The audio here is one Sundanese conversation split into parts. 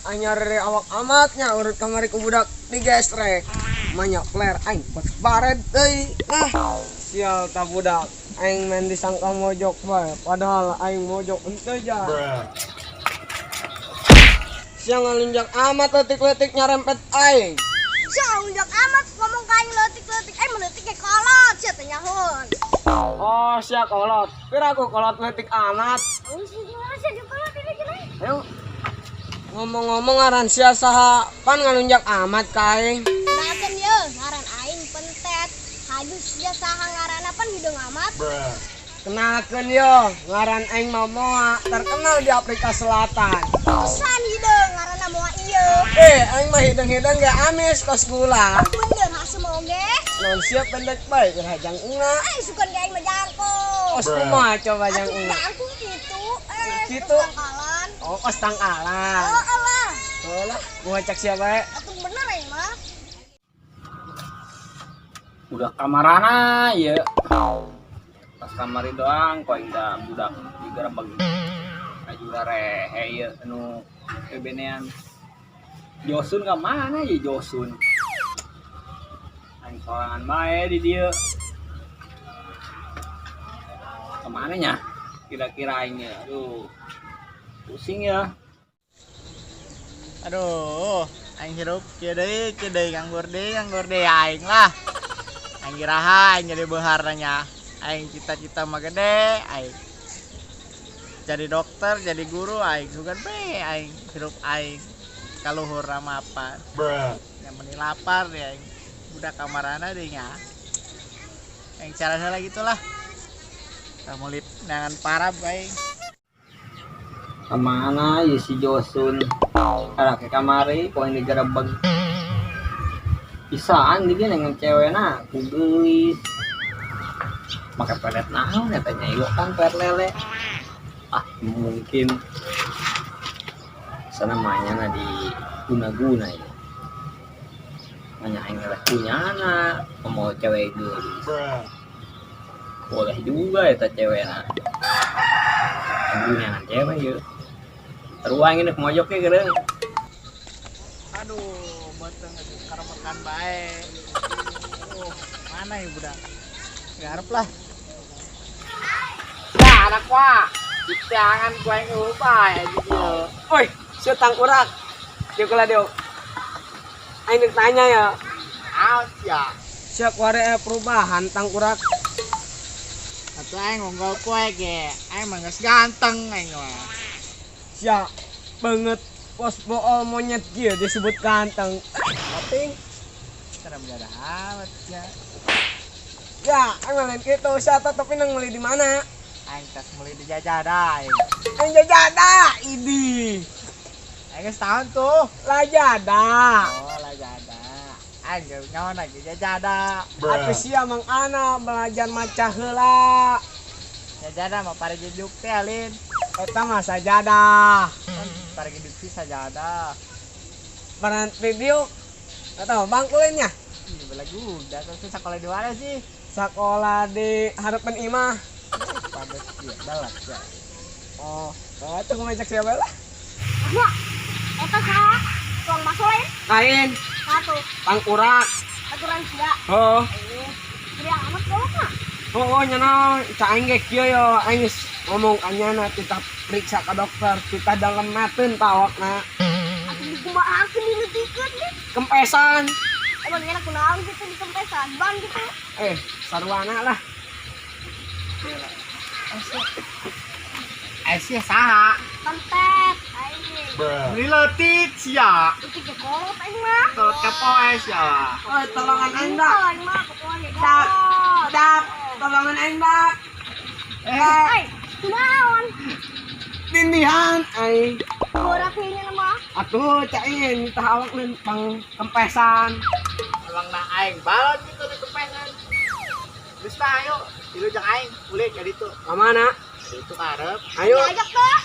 Anyar awak amatnya urut kamari ku budak digesrek. Manya flare aing baret euy. Nah, sial ta budak. Aing main disangka mojok bae, padahal aing mojok henteu ja. Sia ngalunjak amat letik-letik nyarempet aing. Sia ngalunjak amat ngomong ka aing leutik-leutik, aing mah leutik ge kolot, sia teh nyahoon. Oh, sia kolot. Pira aku kolot letik amat. Oh, sia gimana sia di kolot ini gini? Ayo. Ngomong-ngomong ngaran sia saha? Pan ngalunjak amat ka aing. Kenalkeun ye, ngaran aing Pentet. Hayu sia saha ngaranna pan hideung amat. Kenalkeun yo, ngaran aing mah Moa, terkenal di Afrika Selatan. Pisan hideung ngaranna Moa ieu. Eh, aing mah hideung-hideung ge amis kos gula. Bener hasem oge. Non sia pendek bae geura jangkungna. Eh, sugan ge aing mah jangkung. Kos kumaha coba Atuh jangkungna? Jangkung kitu. Eh, Kitu. kos tangkalan. Oh, kos tangkalan. Oh, alah. Oh lah, gua cek siapa bae. Atuh bener aing mah. Udah kamarana ya, pas kamari doang kok indah budak digerebeg ajura rehe ya anu bebenean. Josun ka mana ya? Josun aing sorangan bae di dieu. Kemana nya kira-kira aing ya? Aduh, pusing ya. Aduh, aing hirup kieu deui, nganggur deui aing lah. Aing iraha aing jadi beunghar nya. Aing cita-cita mah gede, aing. Jadi dokter, jadi guru aing sugan be aing hirup aing kaluhur mapan. Yang meni lapar ya aing. Budak kamarana deui nya. Aing cara heula gitulah. Kamulit nangan parab aing. Kemana ya si Josun? Arah ke kamari poin digerebeg bisaan di dia dengan cewekna ku geulis make pelet naon eta nya, ieu kan pelet lele. Ah, mungkin sana namanya na di guna-guna ya, nanya aing eleh punyana mau cewek geulis boleh juga eta cewekna. Aing dengan cewek yeuh ruang ini mojoknya gereng. Aduh, beuteung geus karemekan bae. Oh, mana ya budak? Garep lah. Ya anak wah, jangan gua yang lupa ya gitu. Oi, sia tangkurak. Dieu kula dieu. Aing deuk tanya ya. Aos ya. Sia kuari aya perubahan, tangkurak? Atuh aing ngonggol kue ge. Aing mah geus ganteng aing mah. Sia banget pos bool monyet kieu disebut ganteng. Penting. Serem gak ada amat ya. Ya, aing mah lain kitu. Sia tapi nang meuli di mana? Aing tas meuli di jajada aing. Aing jajada, idi. Aing geus tahun tuh. Lajada. Oh, lajada. Aing ge nyawa lagi jajada. Atuh sia mang ana belajar maca heula. Jajada mah pare jeduk teh alin. Eta mah sajadah. Kan pare jeduk sih sajadah. Peran video atau bangkulinnya. Ih, belagu udah terus sekolah di mana sih? Sekolah di harapan imah. Padat dia, balap ya. Oh, oh itu ngajak siapa lah? Wah, eta saha? Tukang bakso lain? Lain, Satu, tangkurak. Aturan sia. Oh, Eh, gede amat kolotna. oh, nyana cak aing ge kieu yo, aing geus ngomong ka nyana kita periksa ke dokter, kita dalam maten tawakna. Atuh dikumahakeun dileutikeun ge. Kempesan. Emang nyana kunaon gitu di kempesan, ban gitu. Eh, sarwana lah. Eh, sia saha? Pentet aing. Beli leutik sia. Leutik ge kolot aing mah. Kolot kapoe sia. Oh, tolongan aing dak. Aing mah kapoe ge Dak. kolot. Dak, tolongan aing dak. Eh, Eh, kunaon? Tindihan aing. Borak nya mah. Atuh cain tah awak pang kempesan. Emang nah aing balon gitu di kempesan. Geus tah ayo, tilu jeung aing, ulik ka ditu. Ka mana? Ka ditu karep. Ayo. Diajak teh.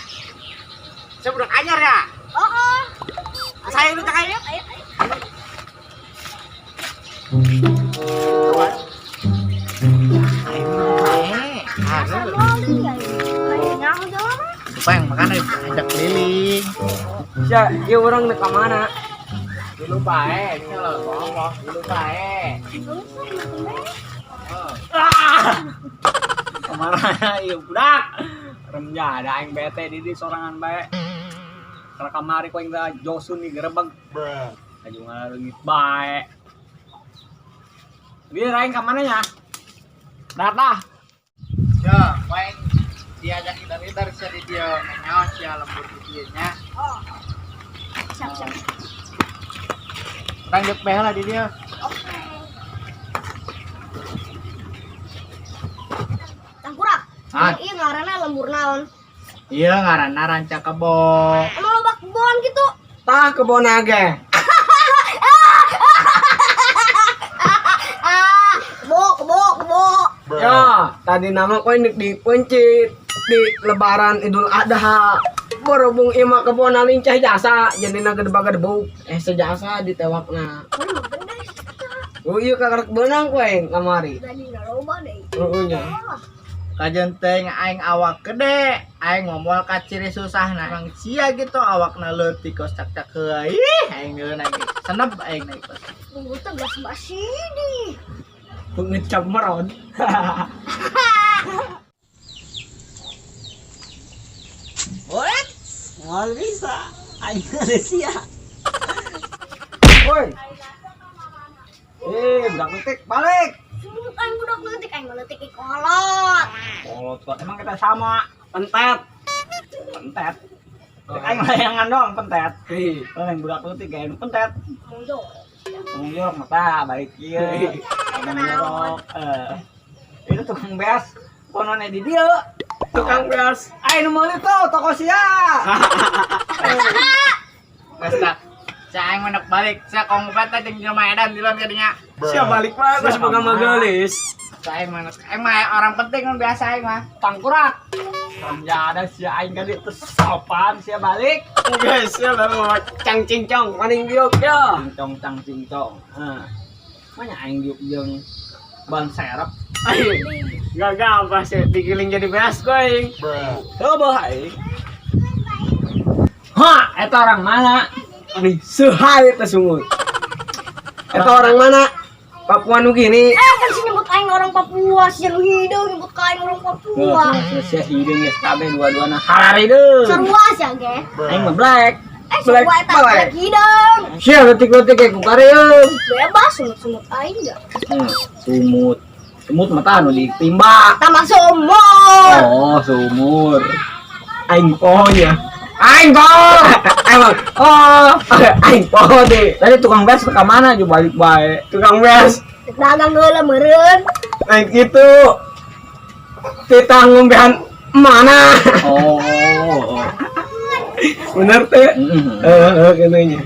Saya budak anyar ya? Oh. Saya udah cek aing. Ayo, ayo, ayo. Aing mah Asal karep. meuli aing. Kayak nyaho jalan mah. Supaya yang makan ajak keliling. Sia Ja, ieu urang ka mana? Dulu bae, ngomong dulu bae. Ah! Kemana ieu budak? Remja ada aing bete di sorangan bae. Karena kamari ku aing teh josun di gerebeg. Aju ngaleungit bae. Biar aing ka mana nya? Datah. Ya, aing diajak kita sia di dieu nyaho sia lembur di dieu nya. Oh. Siap, siap. Urang jeung bae lah di dieu. Oke. Tangkurak. Iya ngaranna lembur naon? Iya ngaranna Ranca Kebo. Emang loba kebon gitu? Tah kebon age. Kebo, kebo. Ya, tadi nama kowe dipencit di lebaran Idul Adha. Berhubung ima kebon lincah jasa, jadi na gedebak-gedebuk. Sejasa ditewakna. Oh iya kakarek beunang kowe kamari. Jadi loba deui. Heeh nya. Kajen teh aing awak gede, aing ngomol ka ciri susah nah. Emang sia gitu awakna leutik kos cak-cak heula. Ih, aing geuna senep aing naik kos. Tunggu teh geus basi di. Ngecap meron. What? Moal bisa. Aing Malaysia. Woi. Budak leutik balik. Aing budak leutik, aing leutik kolot. Kolot kok emang kita sama. Pentet. Pentet. Aing layangan doang pentet. Lain budak leutik gawe nu pentet. Ngomong jorok. Ngomong jorok mata balik kieu. Ngomong jorok. Itu tukang beas konone di dieu. Tukang beas. Aing nu meuli tuh toko sia. Geus tak. Sia aing mah nek balik, sia kongpet teh jeung jelema edan dilon ka dinya. Sia balik wae geus boga magelis. Sia aing mah aing mah orang penting kan biasa aing mah. Tangkurak. Ada sia aing ka dieu teu sopan sia balik. Geus sia baru cang cincong maning diuk ya. Cincong cang cincong. Heeh. Manya aing diuk jeung ban serep. Gagal pas digiling jadi beas kowe aing. Coba aing. Hah, eta orang mana? Nih, sehari teh sungut. Eta orang mana? Papua Nugini. Kan sih nyebut aing orang Papua, si nu hideung nyebut ka aing orang Papua. Sia hideung geus kabeh dua-duana hararideung. Sarua sia ge. Aing mah black. Sarua eta black hideung. Sia leutik-leutik ge ku kareung. Bebas sumut-sumut aing ge. Sumut. Sumut mah tah nu ditimba. Tambah sumur. Oh, sumur. Aing poho nya. Aing poho. Emang. Oh, aing poho deh. Tadi tukang beas ke mana aja balik bae. Tukang beas. Dagang heula meureun. Naik gitu. Titah ngombehan mana? Oh. Bener teh? Heeh, kitu nya.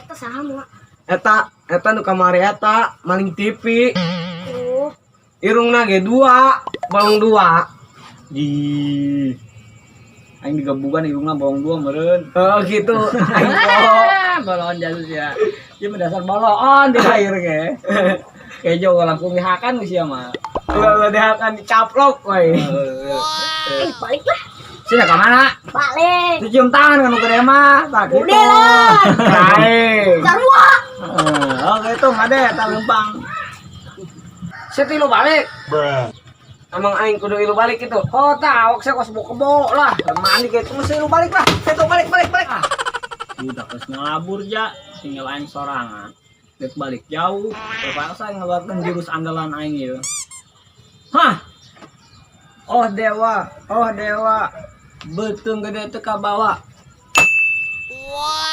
Eta saha moal? Eta nu kamari eta maling TV. Oh. Irungna ge dua, bolong dua. Ih. Aing digebugan irungna bolong dua meureun. Oh gitu. Aing poho. Bolon jalus ya. Ieu mah dasar bolon di air ge. Kejo langsung dihakan geus sia mah. Ulah dihakan dicaplok we. Balik lah. Sina ka mana? Balik. Cium tangan kan nu gede mah. Tah gitu. Udah lah. Aing. Sarua. Oke itu ngade eta lempang. Sia tilu balik. Emang aing kudu ilu balik gitu. Oh tah awak sia kos kebo lah. Mandi kitu mesti ilu balik lah. Itu balik balik balik. Ah. Udah geus ngelabur ja, tinggal aing sorangan. Geus balik jauh, terpaksa ngeluarkeun jurus andalan aing ieu. Hah. Oh dewa, beuteung gede teu kabawa. Wow.